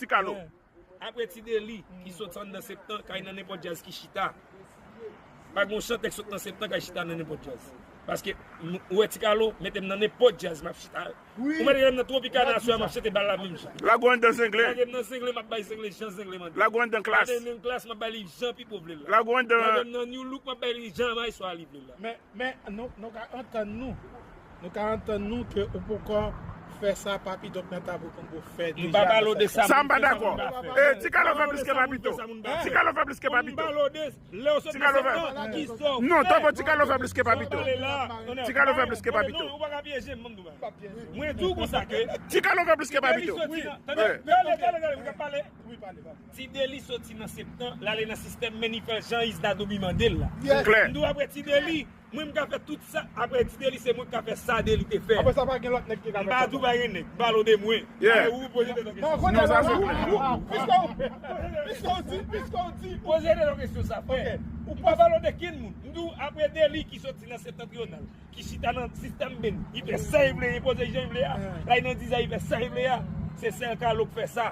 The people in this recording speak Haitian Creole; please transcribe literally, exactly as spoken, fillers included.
Ti Kalo. Apre Ti Deli ki sot anndan Septan, kay nan nenpòt djaz ki chita. Pa gen yon chantè k sot nan Septan kay chita nan nenpòt djaz. Paske m- ou wè Ti Kalo, mete m nan nenpòt djaz, m ap chita. Ou mete m nan Tropicana aswè a, m ap chante bal la menm jan. Lago anndan zengle. Lage m nan zengle, m ap bay zengle jan zengle mande. Lago anndan klas. Lage m nan klas, m ap bay li jan Pipo vle l la. Lago anndan. Lage m nan New Look, m ap bay li jan Maestro Ali vle l la. Men, men nou, nou ka antann nou. Nou ka antann nou ke ou poko fè sa Papito k nan Taboukon pou fè deja. M pa pale w de sa. Sa m pa dakò. E Ti Kalo fè plis ke Papito. Ti Kalo fè plis ke Papito. Lè w sot nan Septan, ki sò. Non, Topo, Ti Kalo fè plis ke Papito. Ti Kalo fè plis ke Papito. Mwen di w konsa ke Ti Kalo fè plis ke Papito. Tande, tande, tande, tande, mwen ka pale. Ti Deli soti nan Septan, l ale nan sistèm, men li fè jan Isda Dobi mande l la. Klè. M di w apre Ti Deli, mwen m ka fè tout sa, apre Ti Deli se mwen k ka fè sa Deli te fè. Apre sa pa gen lòt nèg ki ka M pa di w pa gen nèg, m pale w de mwen. Yeah. Ou poze de lòt Non, kesyon. kote Non, sa se ou, ou, piske ou, piske ou di, piske ou di, Poze de lòt kesyon sa, frè. Ou pa pale w de kenn moun. M di w apre Deli ki soti nan Septentrional, ki chita nan sistèm ben, li fè sa li vle, li poze jan li vle a. La li nan diza, li fè sa li vle a. Se sèl Kalo k fè sa.